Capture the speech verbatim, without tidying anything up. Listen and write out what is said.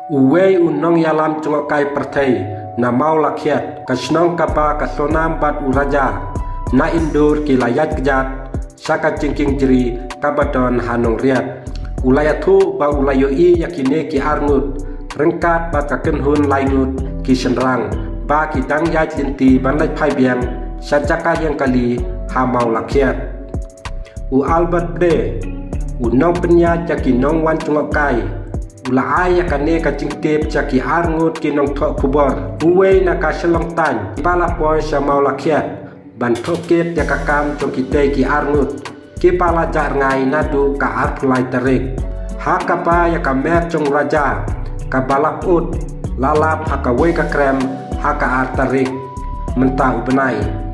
Uwei u nongïalam jngohkai pyrthei na Mawlakhiat, ka shnong kaba ka Sonam bad u Raja na Indur ki la ïaid kjat sha ka jingkieng jri kaba don ha Nongriat. U la ïathuh ba u la ïohi ïa kine ki arngut ryngkat bad ka kynhun laingut ki shynrang ba ki dang ïaid lynti ban leit phai biang sha jaka ïeng kali ha Mawlakhiat. U Albert Bde, u nongpynïaid ïa ki nongwan jngohkai, u la ai ïa kane ka jingtip sha ki arngut ki nongthoh khubor. Uwei na ka Shillong Times, ba la poi sha Mawlakhiat ban tohkit ïa ka kam jong kitei ki arngut kiba la jah rngai naduh ka arphew lai tarik, ha kaba ïa ka mer jong u Raja kaba la pyut la lap ha kawei ka krem ha ka ar tarik mynta u bnai.